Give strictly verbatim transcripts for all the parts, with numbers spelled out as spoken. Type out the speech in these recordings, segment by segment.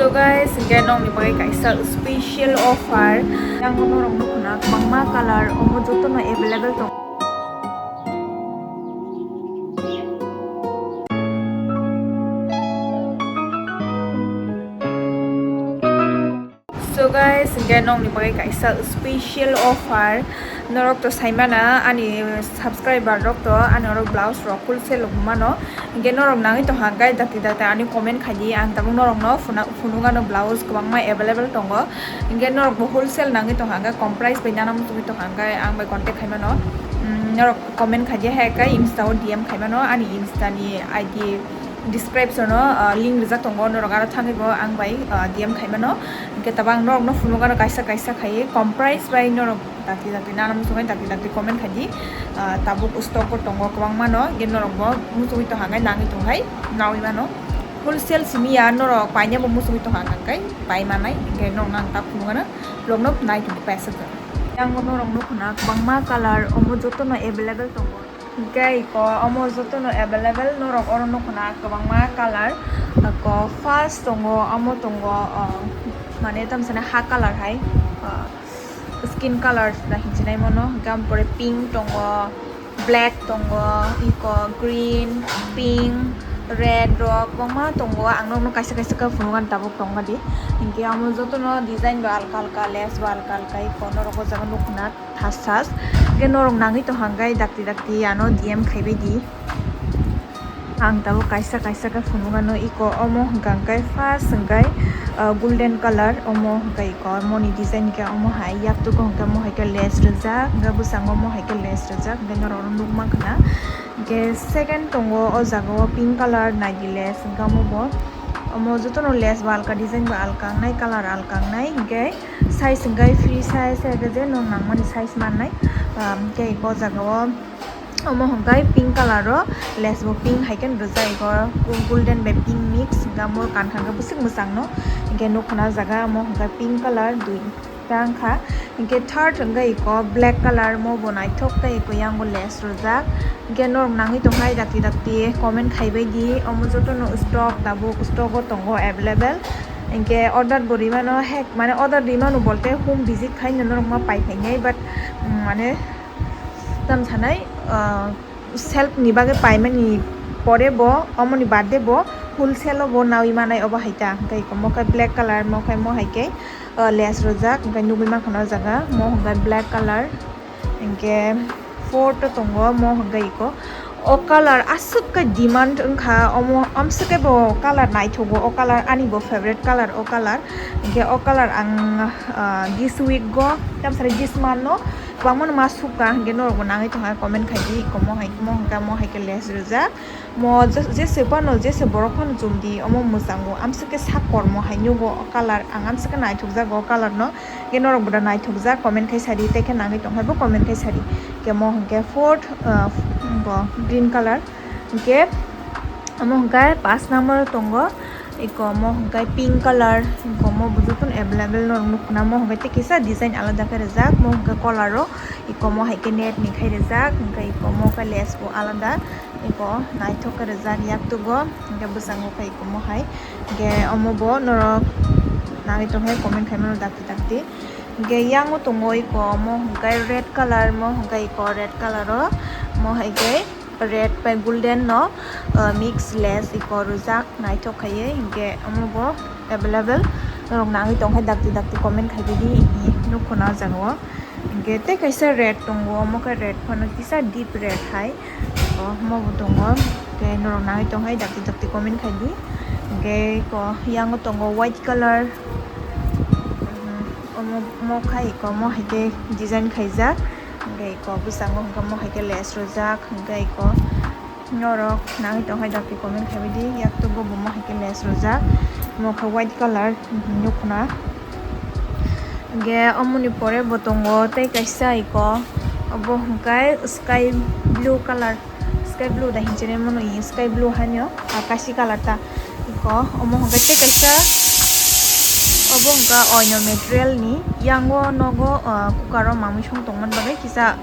Guys, hingke nokni bagwi kaisa special offer. Yang norok nukuna kwbangma color, omo jotono available tong. So guys, hingke nokni bagwi kaisa special offer. Norok to saimana ani subscriber rok to ani oro blouse rok wholesale rok mano. Hingke norok nangwi tongkha hingke dakti dakti ani comment khaidi, ang tabuk norokno phunukgano blouse kwbangma available tongo. Hingke norok bo wholesale nangwi tongkha hingke kom price bai nana muchungwi tongkha hingke ang bai contact khaimano. Mm, norok comment khaidi hai khe Insta o D M khaimano, ani Insta ni I D description o, ah, link rijak tongo, norok aro thangwi bo ang bai, ah, D M khaimano. Hingke tabuk ang norokno phunukgano kaisa kaisa khaiwi kom price bai norok dakti dakti nana muchungwi dakti dakti comment khaidi. Ah, tabuk stock o tongo kwbangma no, hingke norok bo muchungwi tongkha hingke nangwi tongkhai nawi mano. Wholesale simi ya norok paina bo muchungwi tongkha hingke pai manai, hingke norok nang tak phunukgano vlog no nai tongwi paisa. Yang norok nukuna kwbangma color omo jotono available tongo. Hingke iko omo jotono available, norok oro nukuna kwbangma color. Ako first tongo, omo tongo, ah, mane tamsani ha color hai, ah, skin color na hinjinai mono. Hingke ampore pink tongo, black tongo, iko green, pink, red rok kwbangma tongo. Ang nokno kaisa kaisa khe phunukgani tabuk tongmadi. Hingke omo jotono design bo alka alka, lace bo alka alka, iko norok o jaga nukuna. Thas thas. Hingke norok nangwi tongkha hingke dakti dakti ano D M khaibai di. Ang tabuk kaisa kaisa khe phunukgano iko omo hingka hingke first hingke, ah, golden color omo hingke iko omoni design hingke omo hai yaktugo hingke omo hai khe lace rijak hingke bwskango omo hai khe lace rijak hingke norok oro nukmankha na. Hingke second tongo o jaga o pink color naidi lace hingke omo bo omo jotono lace bo alka design bo alka wngnai color alka wngnai hingke. Size hingke free size, hai khe je nwng nangmani size mannai. Ah, hingke o jaga o omo hingke pink color o lace bo pink hai khe rijak, ego golden bai pink mix, hingke omo kankha hingke bwswk mwchang no. Hingke nukuna o jaga omo hingke pink color dui ta wngkha. Hingke third hingke eko black color, omo bo naithok tei eko yang bo lace rijak. Hingke norok nangwi tongkha hai dakti dakti comment khaibai di, omo jotono stock tabuk stock o tongo available. Hingke order bo rimano hek, mane order rimano bolte home visit khaino norok ma pai phainai, but, mm, mane tam sanai, ah, self ni bagwi paimani pore bo, omoni baade bo wholesale o bo nawi manai obo hai ta. Hingke eko mo khe black color, mo khe mo hai khe, ah, lace rijak, hingke nugwi mankha o jaga, mo hingke black color. Hingke fourth o tongo, omo hingke iko o color aswk khe demand wngkha, omo amswk khe bo color naithogo, o color ani bo favorite color o color. Hingke o color ang, ah, this week go, tamsari this month no kwbangma no ma sukha, hingke norok bo nangwi tongkha comment khaidi, iko mo hai, mo hingke mo hai khe lace rijak. Mo je-, jese phano, jese borok phano chumdi, omo mwchango, amswk khe sak kormo hai nugo o color, ang amswk khe naithokjago o color no. Hingke norok bo da naithokjak comment khai sadi, tei khe nangwi tong hai bo comment khai sadi. Hingke mo hingke fourth, ah, bo green color. Hingke omo hingke paanch number o tongo. Iko omo hingke pink color, iko omo bo jotono available norok nukuna. Omo hingke tei kisa design alada khe rijak, omo hingke color o, iko omo hai khe net ni khai rijak, hingke iko omo khe lace bo alada. Eko naithok khe rijak yaktugo, hingke bwskango khe eko mohai. Hingke omo bo norok nangwi tongkhe comment khaimano dakti dakti. Hingke yango tongo eko omo hingke red color, mo hingke eko red color o, mo hai khe red bai golden no, ah, mix lace eko rijak naithok khaiwi. Hingke omo bo available, norok nangwi tongkhe dakti dakti comment khaibaidi, hinwi nukkuna o jaga o. Hingke tei kaisa red tongo, omo khe red phano kisa deep red hai. O, omo bo tongo. Hingke norok nangwi tong hai dakti dakti comment khai di. Hingke ko yango tongo white color. Mhm, omo, omo khai ko, omo hai khe design khaijak. Hingke ko bwskango hingke omo hai khe lace rwjak. Hingke ko norok nangwi tong hai dakti comment khai bai di. Yaktugo bo omo hai khe lace rwjak. Omo khe white color, mhm, nukhuna. Hingke omoni pore bo tongo tei kaisa iko, obo hingke sky blue color, sky blue da hinjinai mano, sky blue haino, ah, kashi color ta. Iko omo hingke tei kaisa, obo hingke oino material ni, yango nogo, ah, cooker o mamui song tongmani bagwi kisa,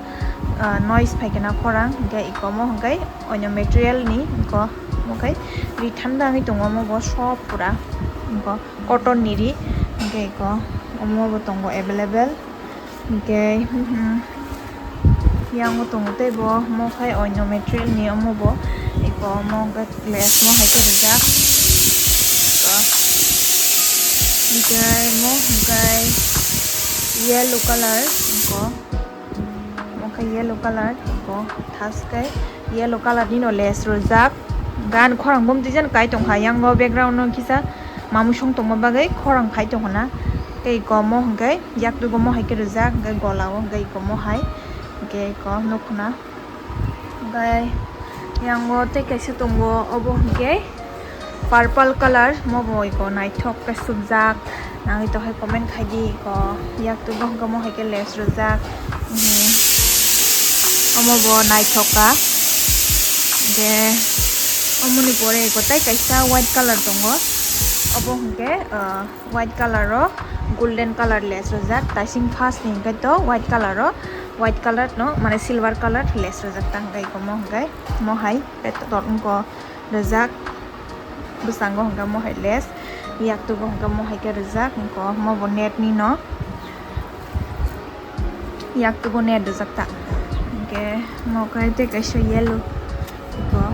ah, noise phaikhe na khorang, hingke iko omo hingke oino material ni, iko omo khe ri thanda wngwi tongo omo bo sob pura. Iko cotton ni ri, hingke iko omo bo tongo available. Hingke, hmm, yang bo tongo tei bo mo khai oino material ni omo bo. Iko omo hingke lace mo hai khe rijak. Iko hingke mo hingke yellow colour, iko omo khe yellow colour, iko thas khe yellow colour ni no lace rijak. Gan khorang bumtwi jan kai tongkha, yang o background no kisa mamui song tongma bagwi khorang khai tongkha na. Tei iko mo hingke yaktugo mo hai khe rijak, hingke gola o hingke iko mo hai, hingke iko nukhuna. Hingke yang o tei kaisa tongo, obo hingke purple colour, mo bo iko naithok khe sukjak, nangwi tongkha comment khai di iko, yaktugo hingke mo hai khe lace rijak, hmm, omo bo naithok kha. Hingke omoni pore iko tei kaisa white colour tongo, obo hingke, ah, white colour o golden colour lace rijak, taising first ni hingke to white colour o, white colour no mane silver colour lace rijak ta hingke iko mo hingke mo hai peto dot wngko rijak, bwskango hingke mo hai lace, yaktugo hingke mo hai khe rijak, iko mo bo net ni no, yaktugo net rijak ta hingke mo khe tei kaisa yellow iko.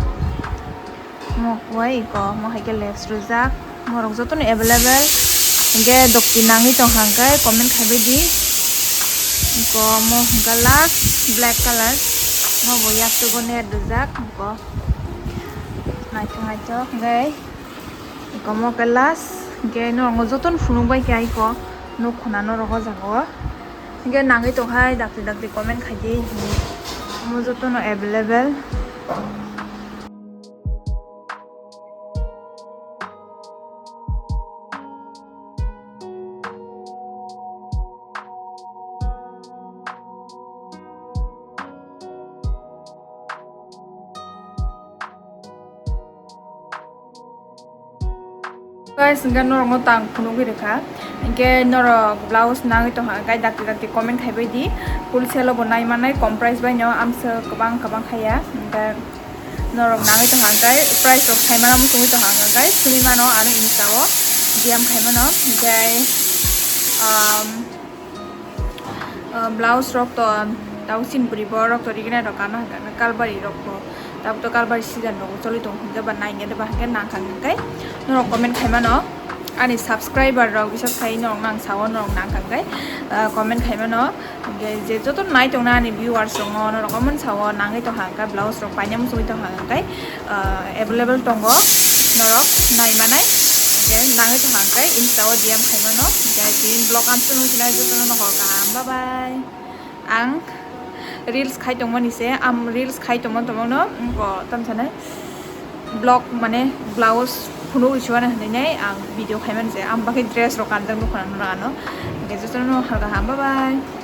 Mo kwai iko, mo hai khe lace rijak. Morok jotono available. Hingke dokti nangwi tongkha hingke comment khaibai di. Iko mo hingke last black colour. Mo bo yaktugo net rijak. Iko naithok naithok hingke. Iko mo khe last. Hingke norokno jotono phunukbai khe iko. Nuk khuna norok o jaga o. Hingke nangwi tongkha hai dakti dakti comment khai di. Mo jotono available. Guys, hingke norokno tang phunugwi rwkha. Hingke norok blouse nangwi tongkha, hingke dakti dakti comment khaibai di. Wholesale o bo nai manai, kom price bai no amswk kwbang kwbang khaiya. Hingke norok nangwi tongkha, hingke price rok saimano muchungwi tongkha, hingke simi mano ano Insta o D M khaimano. Hingke, um, Ah, blouse rok to tau sin puri borok to rignai rok ano hwnkha khe kalbari rok to tabuk to kalbari season rok choli tong hwnkhe ba nainai ba hwnkhe nang kha hwnkhe norok comment khai mano ani subscriber rok bisas khai norok nang sao norok nang kha hwnkhe ah, comment khai mano hwnkhe je joto nai tong nai ani viewers rok no norok omo sao nangwi tong kha hwnkhe blouse rok paina muchungwi tong kha hwnkhe ah, available tongo norok nai manai hwnkhe nangwi tong kha hwnkhe Insta o D M khai mano hwnkhe tini vlog ang chwng sinai jotono no hor kaham bye bye. Ang reels khai tongmani se, ang reels khai tongmani tongmano, wngkha tamsani vlog mane blouse phunugwi suana hinwi ang video khaimani se, ang bagwi dress rok kanjak nukha nang ano, hwnkhe jotono hor kaham bye bye.